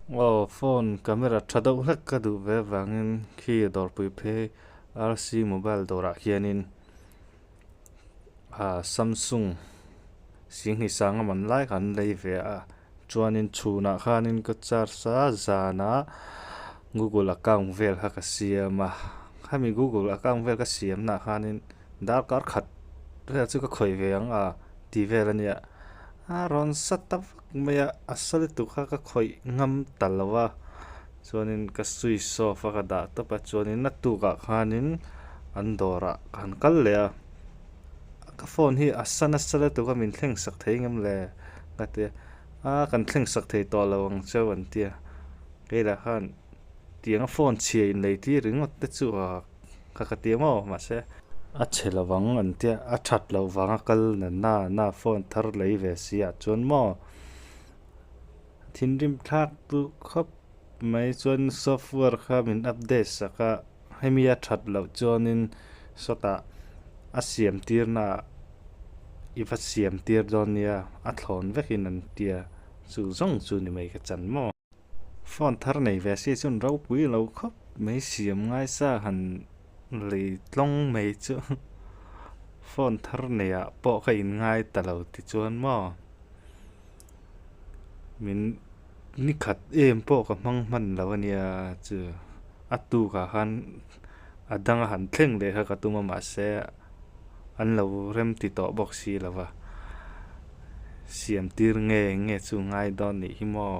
Aw phone camera tha deuh hlek ka duh ve avangin khi dawrpui phei RC mobile dawrah khianin ah Samsung singhnih sanga man lai kha an lei ve a chuanin chhunah khanin ka charge a zanah google account vel kha ka siam a khami google account vel ka siam naah khanin darkar khat vel chu ka khawih ve ang a tih vel a nia. A rawn sa ta vak mai a, a sa lutuk kha ka khawih ngam ta lo a, chuanin ka switch off a ka dah tawp a, chuanin a tukah khanin an dawrah ka han kal leh a, ka phone hi a sa nasa lutuk a min thleng sak thei ngam le ka ti a, a kan thleng sak thei tawh lo ang cheu an ti a, kei lah khan tianga phone chhia inlei tir ringawt te chu a. Ka ka ti maw mahse a chhe lo vang an tia a that loh vanga kal na na na phone thar lei ve si ah chuan maw thinrim thlak duh khawp mai chuan software kha min update sak a hemi a that loh chuanin sawtah a siam tir na ah i va siam tir dawn nia a thlawn vekin an tia chu zawng chu ni mai ka chan maw. Phone thar nei ve si chuan ropui lo khawp mai siam ngai sa han lei tlawng mai chu phone thar nei ah pawh ka in ngai ta lo ti chuan maw min ni khat em pawh ka hmang hman lo a nia chu a tukah khan a dang a han thleng leh kha ka tum a mahse an lo rem ti tawh bawk si lo va siam tir nge nge chu ngai dawn nih hi maw.